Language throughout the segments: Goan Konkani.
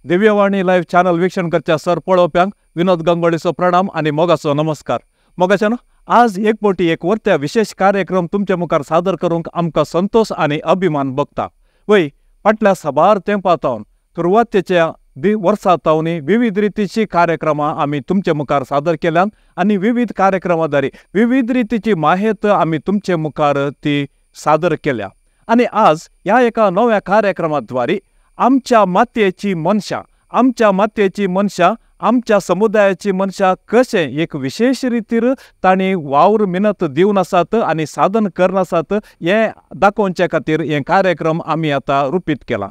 दिव्यवाणी लायव्ह चॅनल वीक्षण करच्या सर पळोवप्यांक विनोद गंगोळीचो प्रणाम आनी मोगाचो नमस्कार। मोगाच्यानो, आज एक बोटी एक वर्त्या विशेष कार्यक्रम तुमचे मुखार सादर करूंक आमकां संतोष आनी अभिमान भोगता। वय फाटल्या साबार तेंपा तावन सुरवातेच्या वर्सा तावनी विविध रितीची कार्यक्रमां आमी तुमचे मुखार सादर केल्यान आनी विविध कार्यक्रमां विविध रितीची माहिती आमी तुमचे मुखार ती सादर केल्या। आनी आज ह्या एका नव्या कार्यक्रमाद्वारे आमच्या मातयेची मनशां, आमच्या मातयेची मनशां, आमच्या समुदायाची मनशां कशें एक विशेष रितीर तांणी वावर मिनत दिवन आसात आनी साधन करून आसात हें दाखोवचे खातीर हें कार्यक्रम आमी आतां रुपीत केला।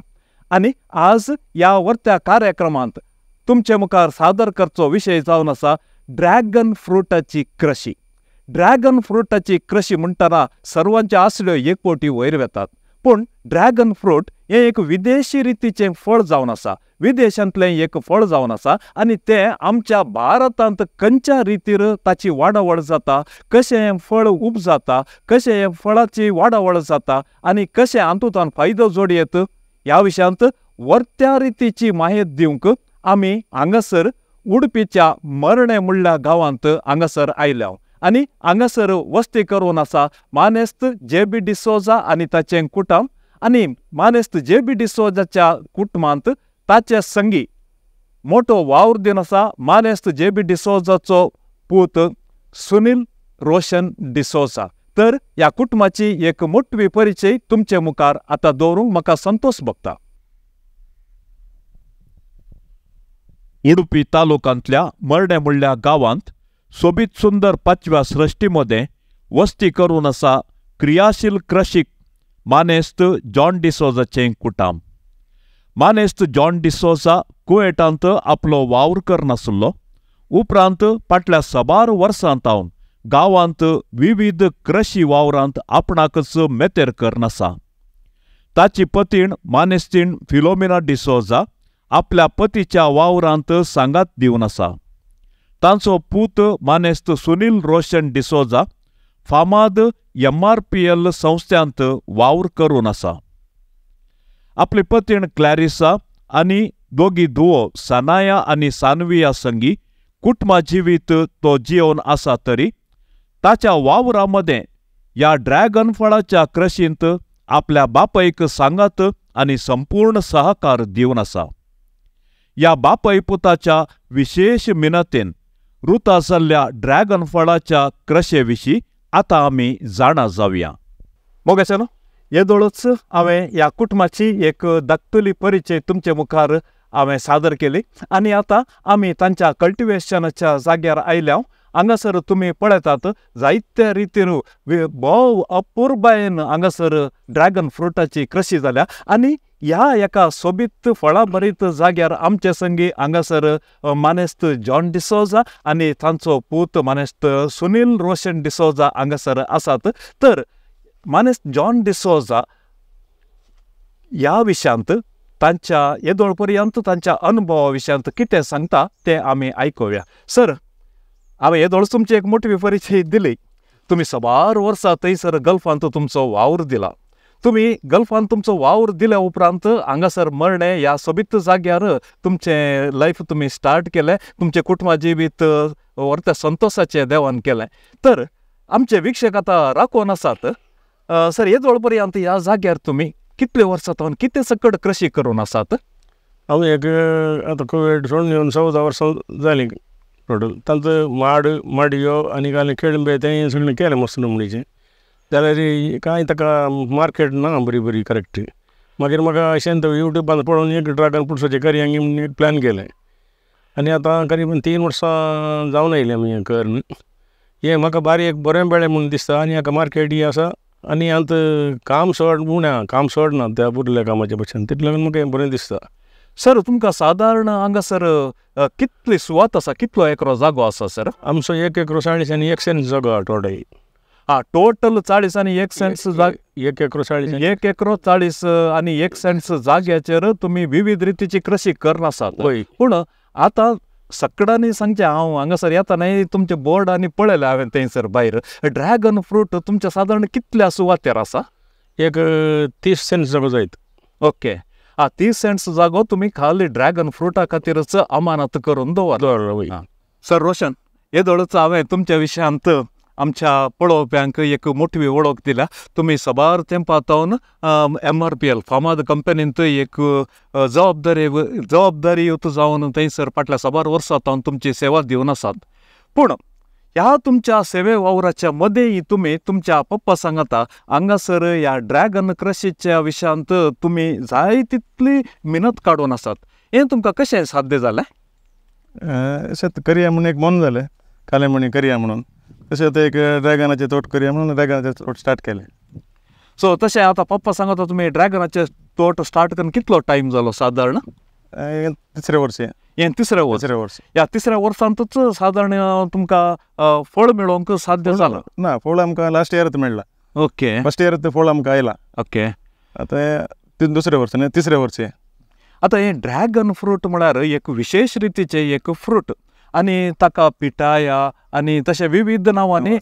आनी आज ह्या वर्त्या कार्यक्रमांत तुमचे मुखार सादर करचो विशय जावन आसा ड्रॅगन फ्रुटाची कृशी। ड्रॅगन फ्रुटाची कृशी म्हणटना सर्वांच्या आसल्यो एक पोटी वयर वेतात, पूण ड्रॅगन फ्रूट हें एक विदेशी रितीचें फळ जावन आसा, विदेशांतलें एक फळ जावन आसा आनी तें आमच्या भारतांत खंयच्या रितीर ताची वाडावळ जाता, कशें हें फळ उपजाता, कशें हें फळाची वाडावळ जाता आनी कशें हातूंतल्यान फायदो जोडयेत ह्या विशयांत वर्त्या रितीची माहिती दिवंक आमी हांगासर उडपीच्या मर्णे म्हणल्या गांवांत हांगासर आयल्या आनी हांगासर वस्ती करून आसा मानेस्त जे बी डिसोजा आनी ताचें कुटुंब। आनी मानेस्त जे बी डिसोजाच्या कुटुंबांत ताचे संगी मोटो वावर दिवन आसा मानेस्त जे बी डिसोजाचो पूत सुनील रोशन डिसोजा। तर ह्या कुटुंबाची एक मोटवी परिचय तुमचे मुखार आतां दवरूंक म्हाका संतोष भोगता। उडुपी तालुकांतल्या मर्णे म्हणल्या गांवांत सोबीत सुंदर पाचव्या सृश्टी मदें वस्ती करून आसा क्रियाशील कृषीक मानेस्त जॉन डिसोजाचें कुटुंब। मानेस्त जॉन डिसोजा कुवेटांत आपलो वावर करनासलो, उपरांत फाटल्या साबार वर्सां तावन गांवांत विविध कृशी वावरांत आपणाकच मेतेर करनासा। ताची पतीण मानेस्तीण फिलोमिना डिसोजा आपल्या पतीच्या वावरांत सांगात दिवन आसा। तांचो पूत मानेस्त सुनील रोशन डिसोजा फामाद MRPL संस्थ्यांत वावर करून आसा। आपली पतीण क्लॅरिसा आनी दोगी धुवो सानाया आनी सानविया संगी कुटुंबा जिवीत तो जियोवन आसा तरी ताच्या वावरा मदें ह्या ड्रॅगन फळाच्या कृशींत आपल्या बापायक सांगात आनी संपूर्ण सहकार दिवन आसा। ह्या बापाय पुताच्या विशेष मिनतेन रुता जाल्ल्या ड्रॅगन फळाच्या कृशे विशीं आतां आमी जाणा जावया। मोगाच्यानो, येदोळच हांवें ह्या कुटुंबाची एक धाकटुली परिचय तुमचे मुखार हांवें सादर केली आनी आतां आमी तांच्या कल्टिवेशनाच्या जाग्यार आयल्या। हांगासर तुमी पळयतात जायत्या रितीन भोव अपुरबायेन हांगासर ड्रॅगन फ्रुटाची कृशी जाल्या आनी ह्या एका सोबीत फळां भरीत जाग्यार आमचे संगी हांगासर मानेस्त जॉन डिसोजा आनी तांचो पूत मानेस्त सुनील रोशन डिसोजा हांगासर आसात। तर मानेस्त जॉन डिसोजा ह्या विशयांत तांच्या येदोळ पर्यंत तांच्या अनुभवा विशयांत कितें सांगता तें आमी आयकुया। सर, हांवें येदोळ तुमची एक मोठी परिचय दिली, तुमी साबार वर्सां थंयसर गल्फांत तुमचो वावर दिला। तुमी गल्फांत तुमचो वावर दिल्या उपरांत हांगासर मर्णे ह्या सोबीत जाग्यार तुमचें लायफ तुमी स्टार्ट केलें, तुमचें कुटुंबा जिवीत व्हरत्या संतोशाचें देवान केलें। तर आमचे वीक्षक आतां राखून आसात। सर, येदोळ पर्यंत ह्या जाग्यार तुमी कितले वर्सां तावन कितें सकट कृशी करून आसात? हांव एक आतां कोवीड सोडून येवन 14 वर्सां जालीं टोटल। तांचो माड माडयो आनी घाले केळंबे तें सगळें केलें मस्त नमणीचें, जाल्यार कांय ताका मार्केट ना बरी बरी करेक्ट। मागीर म्हाका अशें यूट्यूबान पळोवन एक ड्रॅगन फ्रुट्साचें करया म्हूण एक प्लॅन केलें आनी आतां करीबन 3 वर्सां जावन आयलीं आमी हें करून। हें म्हाका बारीक एक बरें मेळ्ळें म्हूण दिसता आनी हाका मार्केटय आसा आनी हांत काम चड उणें आहा, काम चड ना त्या उरल्या कामाच्या भशेन, तितलें लागून म्हाका हें बरें दिसता। सर, तुमकां सादारण हांगासर कितली सुवात आसा, कितलो एकरो जागो आसा सर? आमचो 1 एकरो 40 आनी 1 सेंट जागो आहा टोटल। हा, टोटल 40 आनी 1 सेंट्स जाग, 1 एकरो 40, 1 एकरो 40 आनी 1 सेंट्स जाग्याचेर तुमी विविध रितीची कृशी करून आसात। पूण आतां सकडांनी सांगचें, हांव हांगासर येता न्हय तुमचें बोर्ड आनी पळयलें हांवें थंयसर भायर ड्रॅगन फ्रूट तुमच्या सादारण कितल्या सुवातेर आसा? एक 30 सेंट्स जागो जायत। ओके, 30 सेंट्स जागो तुमी खाली ड्रॅगन फ्रुटा खातीरच अमानत करून दवरला. सर रोशन, येदोळच हांवें तुमच्या विशयांत आमच्या पळोवप्यांक एक मोठी वळख दिल्या. तुमी साबार तेंपा तावन MRPL फामाद कंपनींत एक जबाबदारी जावन थंयसर फाटल्या साबार वर्सां तावन तुमची सेवा दिवन आसात. पूण ह्या तुमच्या सेवे वावराच्या मदेंय तुमी तुमच्या पप्पा सांगाता हांगासर ह्या ड्रॅगन क्रशीच्या विशयांत तुमी जाय तितली मेहनत काडून आसात. हें तुमकां कशें साध्य जालें? अशें करया म्हणून एक मन जालें, कालें म्हणी करया म्हणून, तशें आतां एक ड्रॅगनाचें तोट करया म्हणून ड्रॅगनाचें तोट स्टार्ट केलें. सो तशें आतां पप्पा सांगता तुमी ड्रॅगनाचें तोट स्टार्ट करून कितलो टायम जालो सादारण? तिसरें वर्स. हें तिसरें वर्स. तिसरें वर्स. ह्या तिसऱ्या वर्सांतूच सादारण तुमकां फळ मेळोवंक साध्य जालां? ना, फळ आमकां लास्ट इयरच मेळ्ळां. ओके. फर्स्ट इयर फळ आमकां आयलां. ओके. आतां दुसरें वर्स न्ही, तिसरें वर्स. आतां हें ड्रॅगन फ्रूट म्हळ्यार एक विशेश रितीचें एक फ्रूट आनी ताका पिटाया आनी तशें विविध नांवांनी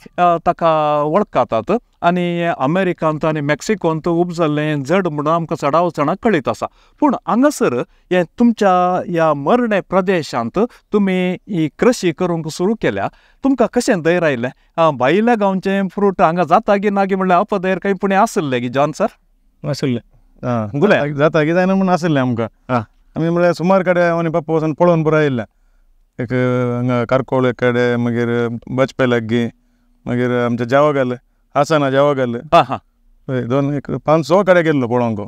ताका वळखतात आनी अमेरिकांत आनी मेक्सिकोंत उपजल्लें जड म्हणून आमकां चडाव चणाक कळीत आसा. पूण हांगासर हें तुमच्या ह्या मर्णे प्रदेशांत तुमी ही कृशी करूंक सुरू केल्या, तुमकां कशें धैर्य आयलें? भायल्या गांवचें फ्रूट हांगा जाता की ना की म्हणल्यार अपधैर्य कांय पूण आसलें की जॉन सर? आसलें, जाता की जायना म्हणून आसलें आमकां. आमी म्हळ्यार सुमार कडेन हांव आनी पप्पा वचून पळोवन पुरो आयिल्लें. एक हांगा कारकोळ एक कडेन, मागीर बजपे लागीं, मागीर आमच्या जावगाल हासाना जावगाल, दोन एक 5-6 कडेन गेल्लो पळोवंक.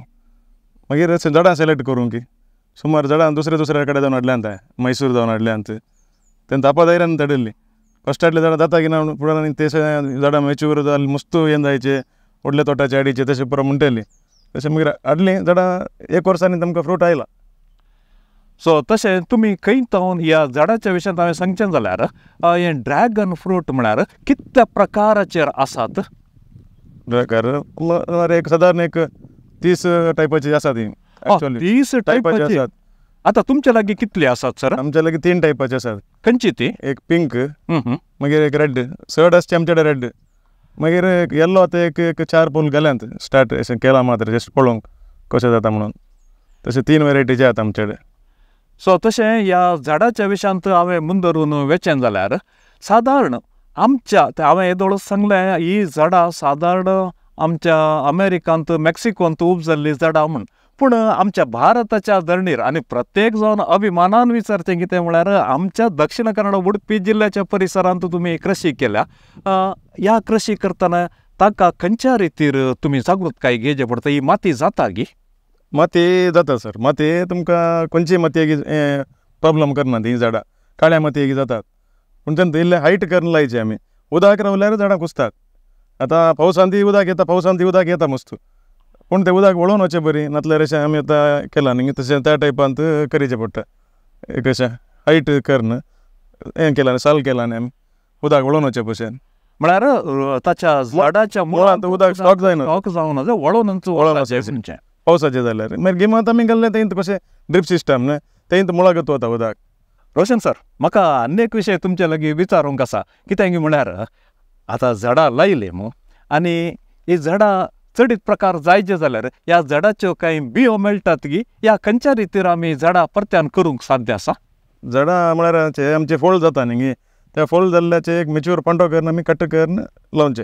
मागीर झाडां सिलेक्ट करूंक सुमार झाडां दुसऱ्या दुसऱ्या कडेन जावन हाडल्यांत, मैसूर जावन हाडल्यांत. तेन्ना तापाधैर्यान धाडिल्लीं. फर्स्ट हाडले झाडां जाता की ना फुडें आनी ते झाडां मेच्युअर जालीं मस्त हें जायचें, व्हडल्या तोटाचे हाडीचे तशें पुरो म्हणटलीं. तशें मागीर हाडलीं झाडां, एक वर्सांनी तांकां फ्रूट आयला. सो तशें तुमी खंय तावन ह्या झाडाच्या विशयांत हांवें सांगचें जाल्यार हें ड्रॅगन फ्रूट म्हळ्यार कितल्या प्रकाराचेर आसात? प्रकार एक सादारण एक 30 टायपाची आसा ती. 30 टायपाची आसात. आतां तुमच्या लागीं कितली आसात सर? आमच्या लागीं 3 टायपाची आसात. खंयची ती? एक पिंक, मागीर एक रेड, चड आसची आमचे कडेन रेड, मागीर एक येल्लो. आतां एक 4 पोल गेल्यांत स्टार्ट अशें केलां मात्र जस्ट पळोवंक कशें जाता म्हणून. तशें 3 वेरायटीचे आतां आमचे कडेन. सो तशें ह्या झाडाच्या विशयांत हांवें मुंदरून वेचें जाल्यार सादारण आमच्या हांवें येदोळच सांगलें ही झाडां सादारण आमच्या अमेरिकांत मेक्सिकोंत उपजल्लीं झाडां म्हूण, पूण आमच्या भारताच्या धरणीर आनी प्रत्येक जावन अभिमानान विचारचें कितें म्हळ्यार आमच्या दक्षिण कन्नड उडपी जिल्ल्याच्या परिसरांत तुमी कृशी केल्या. ह्या कृशी करतना ताका खंयच्या रितीर तुमी जागृतकाय घेवचें पडटा? ही माती जाता गी? माती जाता सर. माती तुमकां खंयची मातयेक प्रोब्लम करना ती झाडां, काळ्या मातयेक जातात. पूण तेन्ना इल्लें हायट करून लायचें आमी. उदक रावल्यार झाडां कुसतात. आतां पावसांत उदक येता, पावसांत उदक येता मस्त, पूण तें उदक वळोवन वचचें बरीं, नातल्यार अशें आमी आतां केलां न्ही तशें त्या टायपांत करचें पडटा. एक अशें हायट करून हें केलां, साल केलां न्ही आमी, उदक वळोवन वचचे भशेन. म्हळ्यार ताच्या झाडाच्या मुळांत उदक स्टॉक जायना, स्टॉक जावना, वळोवन वळोवन पावसाचें जाल्यार. मागीर गिमांत आमी घाल्लें तेंत कशें ड्रीप सिस्टम न्हय, तेंत मुळागत वता उदक. रोशन सर, म्हाका आनी एक विशय तुमचे लागीं विचारूंक आसा. कित्याक म्हळ्यार आतां झाडां लायलीं मू आनी ही झाडां चडीत प्रकार जायचे जाल्यार ह्या झाडाच्यो कांय बियो मेळटात की ह्या खंयच्या रितीर आमी झाडां परत्यान करूंक साध्य आसा? झाडां म्हळ्यार आमचें फळ जाता न्ही, त्या फळ जाल्ल्याचें एक मेच्युअर पांटो करून आमी कट करून लावचें.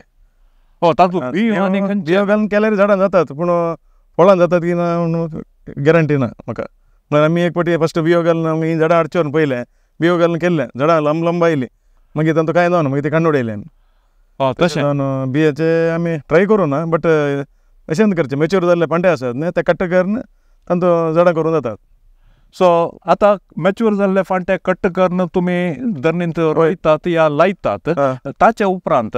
हो, तातूंत बियो आनी बियो घालून केल्यार झाडां जातात, पूण फळां जातात की ना म्हणून गॅरंटी ना म्हाका. म्हळ्यार आमी एक फावटी फस्ट बियो घालून आमी झाडां हाडच्यो न्हू पयलें, बियो घालून केल्लें, झाडां लांब लांब आयलीं, मागीर तांतूं कांय जावना, मागीर तें काडून उडयलें आमी. तशें जावन बियाचे आमी ट्राय करूं ना, बट अशेंच करचें, मेच्युअर जाल्ले पांटे आसात न्ही ते कट करून तांतूं झाडां करूं जातात. सो आतां मॅच्युअर जाल्ले फांटे कट करून तुमी धरणींत रोयतात या लायतात, ताच्या उपरांत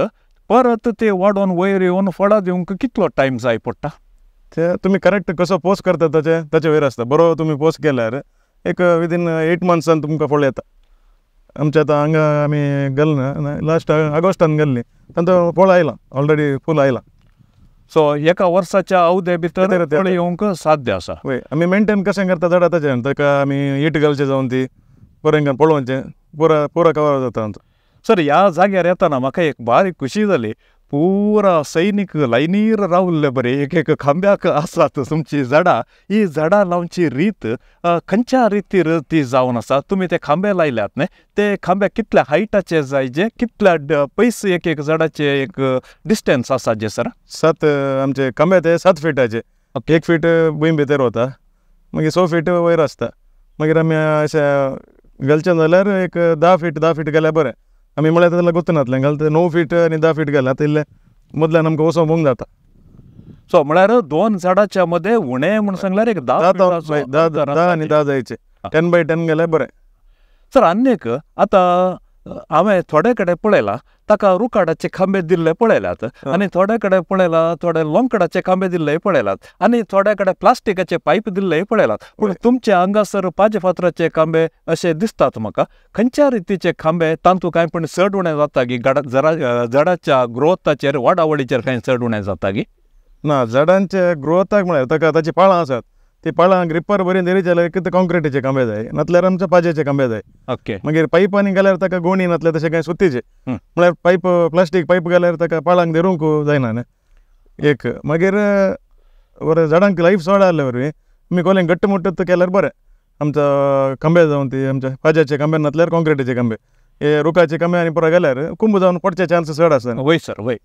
परत ते वाडोवन वयर येवन फळां दिवंक कितलो टायम जाय पडटा? ते तुमी करेक्ट कसो पोस करता ताचे ताचे वयर आसता. बरो तुमी पोस केल्यार एक विदीन 8 मंथ्सान तुमकां फळ येता. आमच्या आतां हांगा आमी घालना लास्ट ऑगस्टान घाल्ली, तांचो फळ आयलां, ऑलरेडी फूल आयलां. सो एका वर्साच्या अवधे भितर फळ येवंक साध्य आसा. वय, आमी मेंटेन कशें करता झाडां ताचें, ताका आमी it घालचें जावन ती बरें पळोवचें, पुरा पुरा कवर जाता आमचो. सर, ह्या जाग्यार येतना म्हाका एक बारीक खुशी जाली. पुरा सैनीक लायनीर रावल्ले बरे एक एक खांब्याक आसात तुमची झाडां. ही झाडां लावची रीत खंयच्या रितीर ती जावन आसा? तुमी ते खांबे लायल्यात न्ही, ते खांबे कितल्या हायटाचे जाय जे, कितल्या पयस एक एक झाडाचे एक डिस्टन्स आसा जे सर? 7 आमचे खांबे ते 7 फिटाचे, 1 फीट भूंय भितर वता, मागीर 6 फीट वयर आसता. मागीर आमी अशें घालचें जाल्यार एक 10 फीट 10 फीट गेल्यार बरें. आमी म्हळ्यार जाल्यार गुतनातलें घालता 9 फीट आनी 10 फीट घाल्यार आतां इल्लें मदल्यान आमकां वचोंक बोंग जाता. सो म्हळ्यार 2 झाडाच्या मदें उणें म्हूण सांगल्यार एक 10 10 आनी 10 जायचे, 10 बाय 10 गेल्यार बरें. सर आनी एक आतां हांवें थोडे कडेन पळयलां ताका रुकाडाचे खांबे दिल्ले पळयल्यात, आनी थोडे कडेन पळयला थोडे लोंकडाचे खांबे दिल्ले पळयल्यात, आनी थोड्या कडेन प्लास्टिकाचे पायप दिल्ले पळयलात. पूण तुमचे हांगासर पाजे फातराचे खांबे अशे दिसतात म्हाका. खंयच्या रितीचे खांबे तातूंत कांय पण चड उणें जाता की झाडाच्या ग्रोथाचेर वाडावळीचेर कांय चड उणें जाता की ना? झाडांचे ग्रोथाक म्हळ्यार ताका ताची पाळां आसात, ती पाळां ग्रिपर बरी धरी जाल्यार एक कॉन्क्रिटीचे खांबे जाय, नातल्यार आमच्या पाजेचे खांबे जाय. ओके. मागीर पायप आनी घाल्यार ताका गोणी नातल्यार तशें कांय सुतीचे, म्हळ्यार पायप प्लास्टीक पायप घाल्यार ताका पाळांक धरूंक जायना न्ही एक. मागीर बरें झाडांक लायफ चड आहल्या वरवीं आमी कोलें घट्ट मुट्ट केल्यार बरें. आमच्या खांबे जावन ती आमच्या पाज्याचे खांबे नातल्यार कॉन्क्रिटीचे खांबे, हे रुखाचे खांबे आनी पुरो घाल्यार कुंब जावन पडचे चान्स चड आसा. वय सर वय.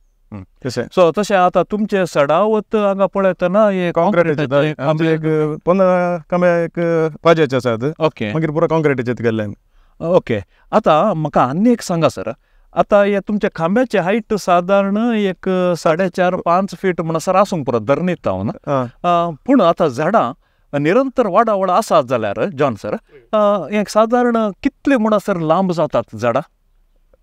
तशें सो तशें आतां तुमचे सडावत हांगा पळयतना हे कॉन्क्रिटीचे एक 15 खांबे एक पाज्याचे आसात. ओके. मागीर पुरो कॉन्क्रिटीचे गेल्ले आमी. ओके. आतां म्हाका आनी एक सांगा सर, आतां हे तुमच्या खांब्याचे हायट सादारण एक 4.5-5 फीट म्हणसर आसूंक पुरो धरणीत जावन. पूण आतां झाडां निरंतर वाडावळ आसात जाल्यार जॉन सर एक सादारण कितले म्हणसर लांब जातात झाडां?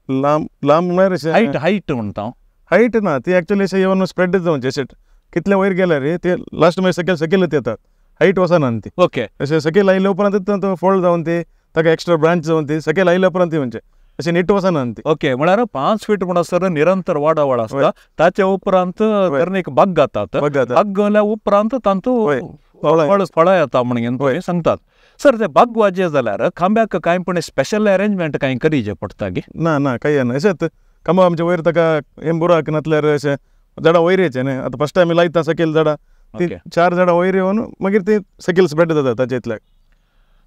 लांब लांब म्हळ्यार हायट हायट म्हणटा हांव. हायट ना, ती एक्चुअली अशें येवन स्प्रेड जावचे अशें कितले वयर गेल्यार ते लास्ट मागीर सकयल सकयलच येतात, हायट वचना ती. ओके. अशें सकयल आयले उपरांत तो फळ जावन ती ताका एक्स्ट्रा ब्रांच जावन ती सकयल आयले उपरांत ती म्हणचे अशें नीट वचना ती. ओके. म्हळ्यार 5 फीट म्हणसर निरंतर वाडावळ आसता, ताचे उपरांत धरणीक बाग घातात, बाग घाल्या उपरांत तातूंत फळां येता म्हणून सांगतात. सर ते बागवाजे जाल्यार खांब्याक कांय पण स्पेशल अरेंजमेंट कांय करीचे पडटा की? ना ना कांय ना. अशेंच खांबो आमचे वयर ताका एम्बुराक नातल्यार अशें झाडां वयर येचे न्ही. आतां फस्ट आमी लायता सकयल झाडां, ती 4 झाडां वयर येवन मागीर ती सकयल स्प्रेड जाता ताचे इतल्याक.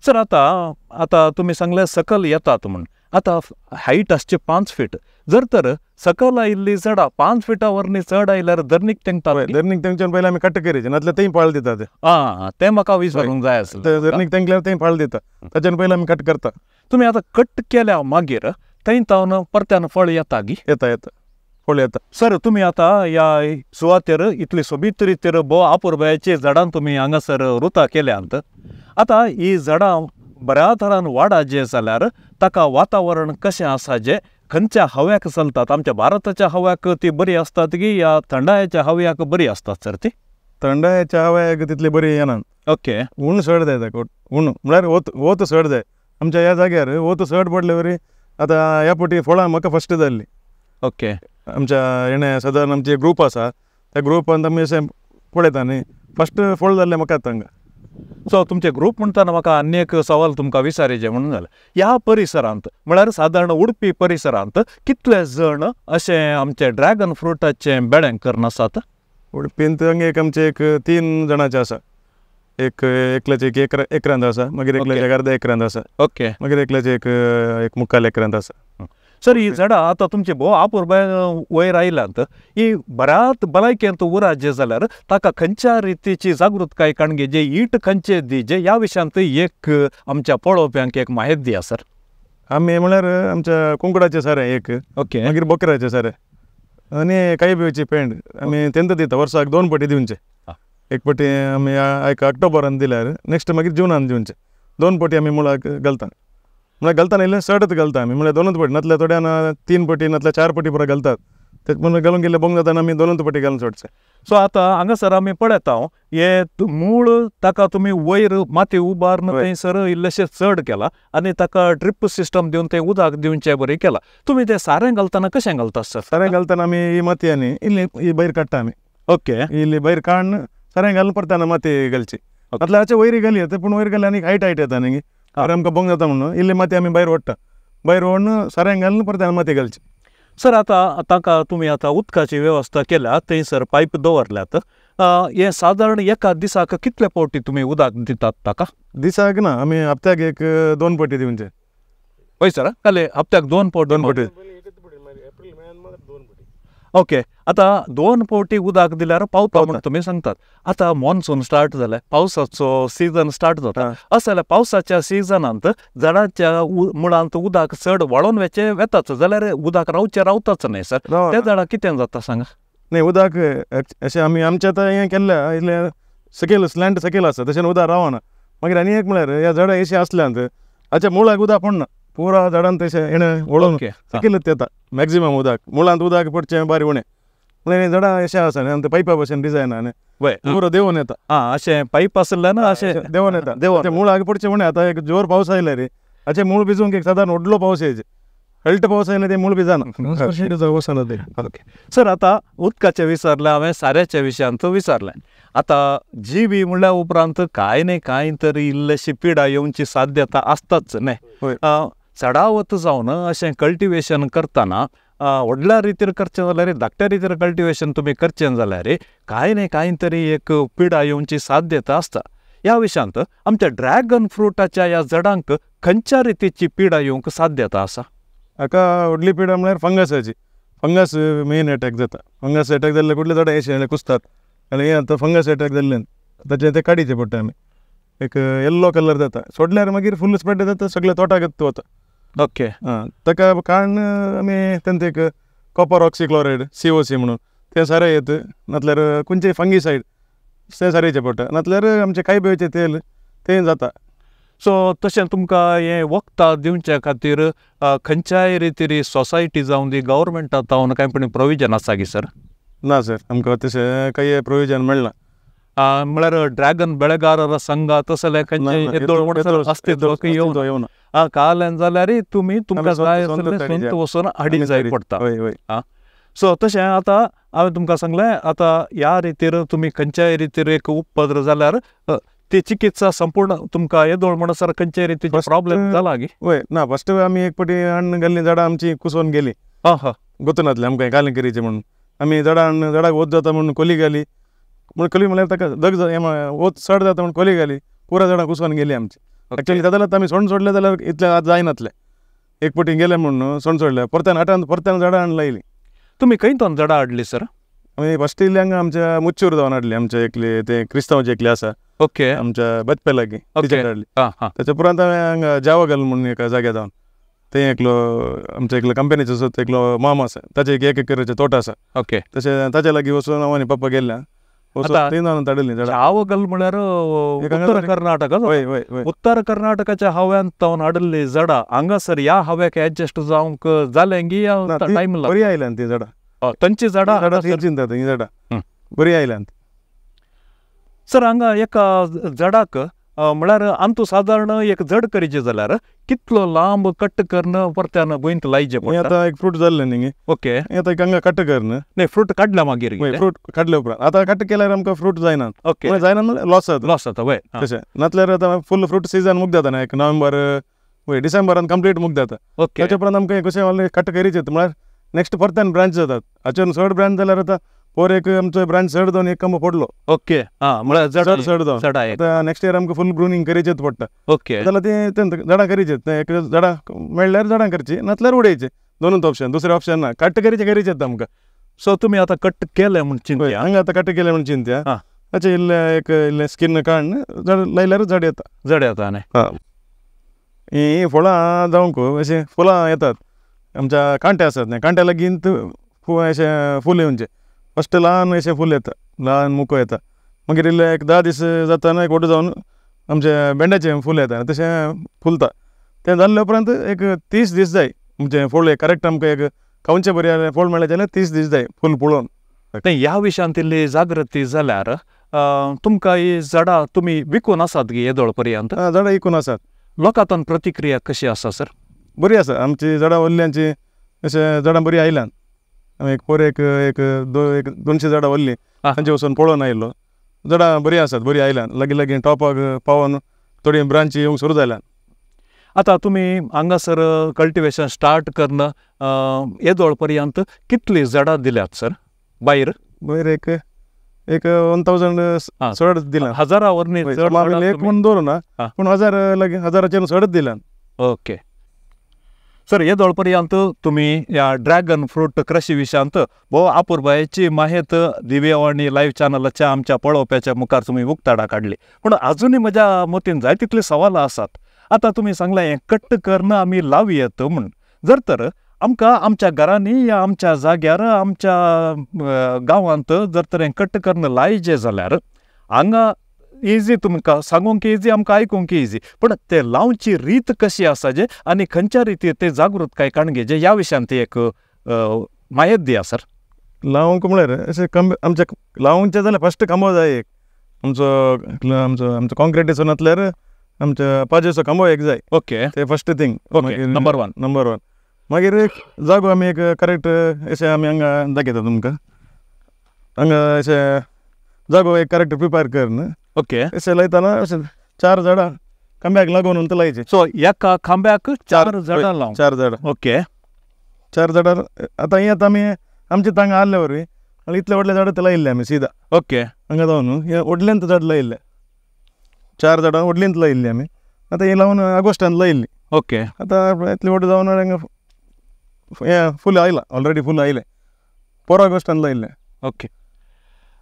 सर आतां आतां तुमी सांगलें सकयल येतात म्हूण, आतां हायट आसची 5 फीट, जर तर सकयल आयिल्ली झाडां 5 फिटा वरनी चड आयल्यार धरणीक तेंकता? धरणीक तेंकच्यान पयलीं आमी कट करीचे, नातल्यार थंय पाळ दितात. आं, तें म्हाका विचारूंक जाय आसलें. धरणीक तेंकल्यार थंय पाळ दिता, ताच्यान पयलीं आमी कट करता. तुमी आतां कट केल्या मागीर थंय तावन परत्यान फळ येता गी? येता येता, फळ येता. सर तुमी आतां ह्या सुवातेर इतली सोबीत रितीर भोव आपुरबायेची झाडां तुमी हांगासर रुता केल्यांत. आतां ही झाडां बऱ्या तरान वाडाचे जाल्यार ताका वातावरण कशें आसा जें, खंयच्या हव्याक चलतात? आमच्या भारताच्या हव्याक ती बरी आसतात की ह्या थंडायेच्या हव्याक बरी आसतात सर ती? थंडायेच्या हव्याक तितली बरी येना. ओके. ऊन चड जाय ताका, ऊन म्हळ्यार वत वत चड जाय. आमच्या ह्या जाग्यार वत चड पडले वरी आतां ह्या फावटी फळां म्हाका फस्ट जाल्ली. ओके. आमच्या हेणें सदान आमचे ग्रूप आसा, त्या ग्रुपान आमी अशें पळयता न्ही, फस्ट फळ जाल्लें म्हाका हांगा. सो तुमचे ग्रूप म्हणटाना म्हाका आनी एक सवाल तुमकां विचारीचें म्हणून जालें, ह्या परिसरांत म्हळ्यार सादारण उडपी परिसरांत कितले जण अशें आमचे ड्रॅगन फ्रुटाचें बेळें करून आसात? उडपींत हांगा एक आमचे एक 3 जाणांचे आसा. एक एकल्याचे एक एकरांत आसा, मागीर एकल्याचे अर्द्या एकरांत आसा. ओके. मागीर एकल्याचे एक एक मुखाल एकरांत आसा. सर ही झाडां आतां तुमची भोव आपुरबाय वयर आयल्यांत, ही बऱ्याच भलायकेंत उराजे जाल्यार ताका खंयच्या रितीची जागृतकाय काणगे जे ईट खंयचे दिजे ह्या विशयांत एक आमच्या पळोवप्यांक एक म्हायती दिया सर. आमी म्हळ्यार आमच्या कुंकडाचें सारें एक, ओके, मागीर बोकराचें सारें आनी कांय बिवची पेंड आमी तेंकां दिता. वर्साक 2 पटी दिवचे. एक पटी आमी एक ऑक्टोबरान दिल्यार नेक्स्ट मागीर जुनान दिवचे. 2 पटी आमी मुळाक घालता. म्हळ्यार घालतना इल्लें चडच घालता आमी, म्हळ्यार 2 पटी, नातल्यार थोड्यान 3 पटी नातल्यार 4 पटी पुरो घालतात. ते म्हणून घालून गेल्ले बोंग जाता आमी 2 पटी घालून सोडचे. सो आतां हांगासर आमी पळयता हे मूळ ताका तुमी वयर माती उबारून थंयसर इल्लेशें चड केलां आनी ताका ड्रीप सिस्टम दिवन तें उदक दिवचें बरें केलां. तुमी तें सारें घालतना कशें घालतात सर? सारें घालतना आमी ही माती आनी इल्ली ही भायर काडटा आमी. ओके. इल्ली भायर काडून सारें घालून परताना माती घालची. नातल्यार अशें वयर घाली येता, पूण वयर घाली आनी हायट हायट येता न्ही, आमकां बोंग जाता म्हणून इल्ली माती आमी भायर ओडटा. भायर ओडून सारें घालून परत माती घालची. सर आतां तांकां तुमी आतां उदकाची वेवस्था केल्या, थंयसर पायप दवरल्यात, हें सादारण एका दिसाक कितले फावटी तुमी उदक दितात ताका? दिसाक ना, आमी हप्त्याक एक 2 फावटी दिवचे. हय सर, काले हप्त्याक 2 फावटी? 2 फावटी. ओके, आतां 2 फावटी उदक दिल्यार पावता म्हूण तुमी सांगतात. आतां मॉन्सून स्टार्ट जालें, पावसाचो सिजन स्टार्ट जाता, अशें जाल्यार पावसाच्या सिजनांत झाडाच्या मुळांत उदक चड व्हाळोन वचें वेताच जाल्यार उदक रावचें रावताच न्हय सर, त्या झाडां कितें जाता सांगा? न्ही उदक अशें आमी आमचें आतां हें केल्लें इल्लें सकयल स्लँट सकयल आसा, तशें उदक रावना. मागीर आनी एक म्हळ्यार ह्या झाडां अशीं आसल्यांत हाच्या मुळाक उदक पडना, पुरा झाडान तशें हेणें वळोवन सकयलच येता मॅक्झिमम उदक, मुळांत उदक पडचें बारी उणें. म्हणल्यार झाडां अशें आसा न्ही, आमच्या पायपा भशेन डिजायन आहा न्ही, पुरो देंवून येता. आं, अशें पायप आसल्यान अशें देंवून येता, देंवून मुळाक पडचें उणें. आतां एक जोर पावस आयल्यार रे हाचें मूळ भिजूंक एक सादारण व्हडलो पावस येयचे, हळट पावस आयल्यार तें मूळ भिजना वचना तें. ओके सर, आतां उदकाचें विचारलें हांवें, साऱ्याच्या विशयांत विचारलें. आतां जिवी म्हणल्या उपरांत कांय न्हय कांय तरी इल्लेशी पिडा येवची साध्यता आसताच न्हय. चडावत जावन अशें कल्टिवेशन करतना व्हडल्या रितीर करचें जाल्यार, धाकट्या रितीर कल्टिवेशन तुमी करचें जाल्यार कांय न्हय कांय तरी एक पिडा येवची साध्यता आसता. ह्या विशयांत आमच्या ड्रॅगन फ्रुटाच्या ह्या झाडांक खंयच्या रितीची पिडा येवंक साध्यता आसा? हाका व्हडली पिडा म्हळ्यार फंगसाची. फंगस मेन एटॅक जाता. फंगस एटॅक जाल्ले कुठले झाडां अशें कुसतात आनी हें आतां फंगस एटॅक जाल्ल्यान ताचें तें काडीचें पडटा. आमी एक येल्लो कलर जाता, सोडल्यार मागीर फूल स्प्रेड जाता, सगळ्या तोटाक वता. ओके, आं, ताका कारण आमी तेंचे एक कॉपर ऑक्सिक्लोरायड COC म्हणून तें सारें येत, नातल्यार खंयचें फंगीसायड तें सारयचें पडटा, नातल्यार आमचें कायबेचें तेल तें जाता. सो तशें तुमकां हें वखदां दिवचे खातीर खंयच्याय रितीर सोसायटी जावन दी गव्हर्मेंटा जावन कांय पण प्रोविजन आसा गी सर? ना सर, आमकां तशें कांय प्रोविजन मेळना. म्हळ्यार ड्रॅगन बेळगार संघ तसलें खंयचें अस्तित्व येवना काल्यान जाल्यार तुमी तुमकां जाय स्वंत वचून हाडीं जाय पडटा. आं, सो तशें आतां हांवें तुमकां सांगलें, आतां ह्या रितीर तुमी खंयच्याय रितीर एक उपद्र जाल्यार ती चिकित्सा संपूर्ण तुमकां येदोळ म्हणसर खंयच्याय रितीचो प्रॉब्लेम जाला गी? वय ना, फस्ट आमी एक फावटी हाडून गेल्लीं झाडां आमची कुसोवन गेली. हां हां, गोतनातलें आमकां कालें करीचें म्हणून आमी झाडां हाडून झाडाक वत जाता म्हणून कोली घाली, म्हण कोली म्हळ्यार ताका दग वत चड जाता म्हणून कोली घाली, पुरा झाडां कुसोवन गेली आमची. एक्चुअली जाल्यार आमी सोंड सोडलें जाल्यार इतलें आतां जायनातलें, एक फावटी गेलें म्हणून सोंड सोडलें, परत्यान आठान परत्यान झाडां हाडून लायलीं. तुमी खंय तोन झाडां हाडलीं सर? आमी फस्ट इल्ली हांगा आमच्या मुच्चूर जावन हाडली, आमच्या एकली ते क्रिस्तांवची एकली आसा. ओके, आमच्या बतपे लागीं तिच्या हाडली. ताच्या उपरांत हांवें हांगा जावगल म्हणून एका जाग्यार जावन थंय एकलो आमच्या एकलो कंपनीचो सुद्दां एकलो मामा आसा, ताचे एक एकराचें तोट आसा. ओके, तशें ताच्या लागीं वचून हांव आनी पप्पा गेल्ल्या जावगल म्हळ्यार उत्तर कर्नाटक. उत्तर कर्नाटकाच्या हव्यांत जावन हाडिल्ली झाडां हांगासर ह्या हव्याक एडजस्ट जावंक जालें गी टायम बरी आयल्यान ती झाडां, तांची झाडां चिंता ही झाडां बरी आयल्यान. सर हांगा एका झाडाक म्हळ्यार आमचो सादारण एक जड करीचे जाल्यार कितलो लांब कट करून परत्यान भुंयत लायचे पडटा? आतां एक फ्रूट जाल्लें न्ही. ओके, आतां हांगा कट करून न्ही फ्रूट काडल्या मागीर, फ्रूट काडल्या उपरांत आतां कट केल्यार आमकां फ्रूट जायना. ओके, जायना म्हणल्यार लॉस जाता. लॉस जाता वय. तशें नातल्यार आतां फूल फ्रूट सिजन मुग जाता न्ही, एक नोव्हेंबर वय डिसेंबरान कंप्लीट मुग जाता. ओके, ताच्या उपरांत आमकां कशें कट करीचे म्हळ्यार नेक्स्ट परत्यान ब्रांच जातात. हाचेर चड ब्रांच जाल्यार आतां पोर एक आमचो ब्रांच चड जावन एक कंबो पडलो. ओके, आं म्हळ्यार चड चड जावन आतां नेक्स्ट इयर आमकां फूल ग्रुनींग करीचेच पडटा. ओके, जाल्यार तें झाडां करीचेच, एक झाडां मेळ्ळ्यार झाडां करची, नातल्यार उडयची, दोनूच ऑप्शन, दुसरें ऑप्शन ना. कट करीचे करीचेच आमकां. सो तुमी आतां कट केलें म्हूण चिंतया? हांगा आतां कट केलें म्हूण चिंतया. अशें इल्लें एक इल्लें स्किन काडून झाड लायल्यार झाड येता. झाड येता न्ही. हां, हीं फळां जावंक अशीं फुलां येतात आमच्या कांटे आसात न्ही, कांट्या लागीं अशें फूल येवचें. फस्ट ल्हान अशें फूल येता, ल्हान मुको येता, मागीर इल्लें एक 10 दीस जाता एक व्हड जावन आमचें भेंड्याचें फूल येता तशें फुलता. तें जाल्ले उपरांत एक 30 दीस जाय आमचें फूल एक करेक्ट आमकां एक खावचें बरें फूल मेळ्ळें जाल्यार 30 दीस जाय फूल पळोवन. ह्या विशयांत इल्ली जागृती जाल्यार तुमकां ही झाडां तुमी विकून आसात गी येदोळ पर्यंत? झाडां विकून आसात. लोकांतून प्रतिक्रिया कशी आसा सर? बरी आसा आमची झाडां, वल्ल्यांची अशें झाडां बरीं आयल्यान. एक पोर एक एक 200 झाडां वल्लीं तांचे वचून पळोवन आयलो, झाडां बरीं आसात, बरीं आयल्यान, लागीं लागीं टॉपाक पावोन थोडी ब्रांची येवंक सुरू जाल्यान. आतां तुमी हांगासर कल्टिवेशन स्टार्ट करून येदोळ पर्यंत कितलीं झाडां दिल्यात सर भायर? वयर एक एक 1000 चड दिला, हजारा वरनी चड एक म्हूण दवरूं ना, पूण 1000 लागीं 1000चेर चडच दिला। ओके सर, येदोळ पर्यंत तुमी ह्या ड्रॅगन फ्रूट कृशी विशयांत भोव आपुरबायेची माहेत दिव्यवाणी लायव्ह चॅनलाच्या आमच्या पळोवप्याच्या मुखार तुमी उक्ताडां काडली, पूण आजुनूय म्हज्या मतीन जाय तितलीं सवालां आसात। आतां तुमी सांगलें हें कट्ट करून आमी लावयेत म्हूण, जर तर आमकां आमच्या घरांनी या आमच्या जाग्यार आमच्या गांवांत जर तर हें कट्ट करून लायचें जाल्यार हांगा इजी तुमकां सांगूंक इजी, आमकां आयकूंक इजी, पूण ते लावची रीत कशी आसा जे आनी खंयच्या रितीर ते जागृतकाय काणगे ह्या विशयांत एक म्हायत दिया सर। लावंक म्हळ्यार अशें कम आमच्या लावंचें जाल्यार फस्ट खांबो जाय एक आमचो आमचो आमचो कॉन्क्रिटीचो नासल्यार आमच्या पाजेचो खांबो एक जाय। ओके, ते first thing. Okay, number one. Number one. मागीर एक जागो आमी एक करेक्ट अशें आमी हांगा दाखयता तुमकां, हांगा अशें जागो एक करेक्ट प्रिपेर करून ओके अशें लायतना अशें 4 झाडां खांब्याक लागून लायचें। सो एका खांब्याक 4 झाडां लावं? 4 झाडां। ओके, 4 झाडां. आतां हें आतां आमी आमचे तांगा आहले वरवीं आनी इतले व्हडले झाडां ते लायिल्ले आमी सीधा। ओके, हांगा जावन न्हू हें व्हडल्यांत झाड लायिल्लें, 4 झाडां व्हडल्यांत लायिल्लीं आमी। आतां हें लावन ऑगस्टान लायिल्लीं। ओके, आतां इतलें व्हड जावन हांगा हें फूल आयलां, ऑलरेडी फूल आयलें, 15 ऑगस्टान लायिल्लें। ओके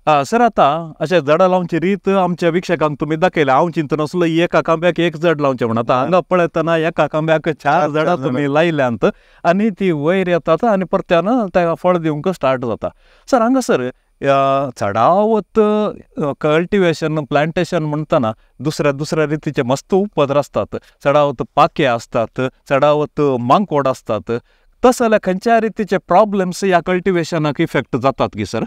सर, आतां अशें झाडां लावची रीत आमच्या विक्षकांक तुमी दाखयल्या। हांव चिंतून आसलो एका खांब्याक एक झाड लावचें म्हण, आतां हांगा पळयतना एका खांब्याक 4 झाडां तुमी लायल्यांत आनी ती वयर येतात आनी परत्यान ताका फळ दिवंक स्टार्ट जाता। सर हांगासर चडावत कल्टिवेशन प्लांटेशन म्हणटना दुसऱ्या दुसऱ्या रितीचे मस्त उपद्र आसतात, चडावत पाके आसतात, चडावत मांकोड आसतात, तस जाल्यार खंयच्या रितीचे प्रॉब्लम्स ह्या कल्टिवेशनाक इफेक्ट जातात की सर?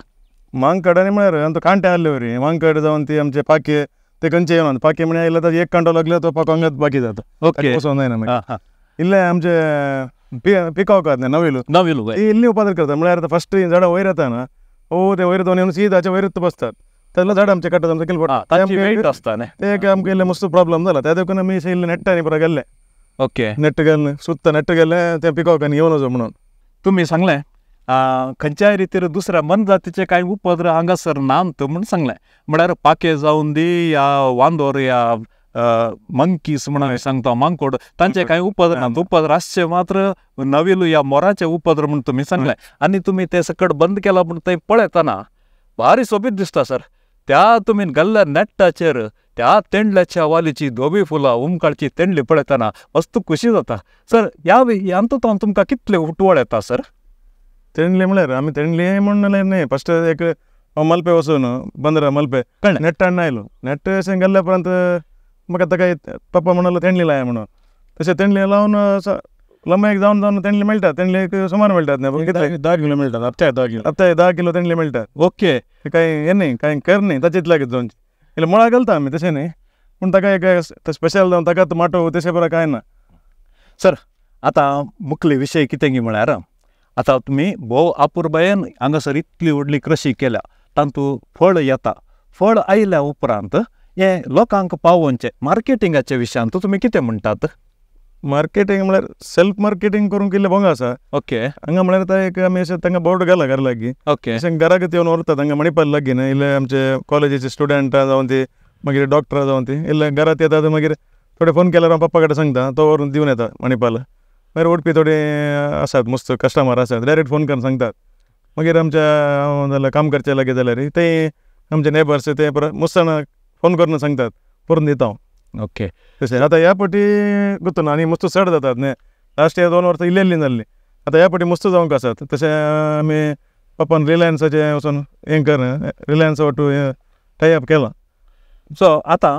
मांकड आनी म्हळ्यार आमचो कांटे आहले वरी मांकड जावन ती आमचे पाके ते खंयचे येवन पाके म्हळ्यार आयले तर एक कांटो लागलो तो पाको हांगाच बाकी जाता। ओके, वचोंक जायना मागीर। इल्लें आमचे पिकॉक आसा न्ही नवेलू, नवेलू ती इल्ली उपादर करता म्हळ्यार आतां फस्ट झाडां वयर येता ना, ओ ते वयर जावन येवन सीदाचे वयरच बसतात, तेन्ना झाड आमचे काडटात आमचें कितें पडटा आसता न्ही, ते एक आमकां इल्लें मस्त प्रॉब्लम जाला। त्या देखून आमी इल्लें नेट्टा न्ही पुरो गेल्ले। ओके, नेट गेल्लें सुत्ता नेट गेल्लें तें पिकॉक आनी येवन वचो म्हणून। तुमी सांगलें खंयच्याय रितीर दुसऱ्या मनजातीचे कांय उपद्र हांगासर नात म्हूण सांगलें, म्हळ्यार पाके जावन दी या वांदोर या मंकीस म्हण आमी सांगता मांकोड, तांचे कांय उपद्र नात, उपद्र आसचे मात्र नविलू या मोराचे उपद्र म्हूण तुमी सांगलें आनी तुमी ते सकट बंद केला म्हूण थंय पळयतना भारी सोबीत दिसता सर। त्या तुमी घाल्ल्या नेट्टाचेर त्या तेंडल्याच्या वालीची धोबी फुलां उमकाळची तेंडली पळयतना मस्त खुशी जाता सर। ह्या हातूंत तुमकां कितले उटवळ येता सर? तेंडली म्हळ्यार आमी तेंडली म्हण न्ही, फस्ट एक मलपे वचून बंदरा मलपे कळ्ळें नेट्टान आयलो, नेट अशें गेल्ल्या उपरांत म्हाका ताका पप्पा म्हणलो तेंडली लाय म्हणून, तशें तेंडली लावन लंबायक जावन जावन तेंडली मेळटा, तेंडली एक सुमार मेळटात न्ही, 10 किलो मेळटात, आतां 10 किलो, आतां 10 किलो तेंडली मेळटात। ओके, कांय हें न्ही, कांय कर न्ही ताचेच लागीं जावची इल्लें मुळां घालता आमी तशें न्ही, पूण ताका एक स्पेशल जावन ताका माटोव तशें बरें कांय ना सर। आतां मुखली विशय कितें गी म्हळ्यार आतां तुमी भोव आपुरबायेन हांगासर इतली व्हडली कृशी केल्या, तातूंत फळ येता, फळ आयल्या उपरांत हें लोकांक पावोवचें मार्केटिंगाच्या विशयांत तुमी कितें म्हणटात? मार्केटींग म्हळ्यार सेल्फ मार्केटींग करूंक इल्लें बोंग आसा। ओके, हांगा म्हळ्यार आतां एक आमी अशें तांकां बोर्ड घाला घरा लागीं। ओके, अशें घराक येवन व्हरतात हांगा मणिपाल लागीं न्हय, इल्ले आमचे कॉलेजीचे स्टुडंटां जावन ती मागीर डॉक्टरां जावन ती इल्ले घरांत येतात, मागीर थोडे फोन केल्यार हांव पप्पा कडेन सांगता, तो व्हरून दिवन येता मणिपाल। मागीर उडपी थोडे आसात मस्त कस्टमर आसात, डायरेक्ट फोन करून सांगतात। मागीर आमच्या हांव जाल्यार काम करचें लागीं जाल्यार ते आमचे नेबर्स ते मस्त जाणां फोन करून सांगतात, व्हरून दिता हांव। ओके, तशें आतां ह्या फावटी गुतो ना आनी मस्त चड जातात न्ही, लास्ट इयर 2 वर्सां इल्ली इल्ली जाल्ली, आतां ह्या फावटी मस्त जावंक आसात। तशें आमी पप्पान रिलायन्साचें वचून हें कर रिलायन्स वाटू टाय अप केलां। सो आतां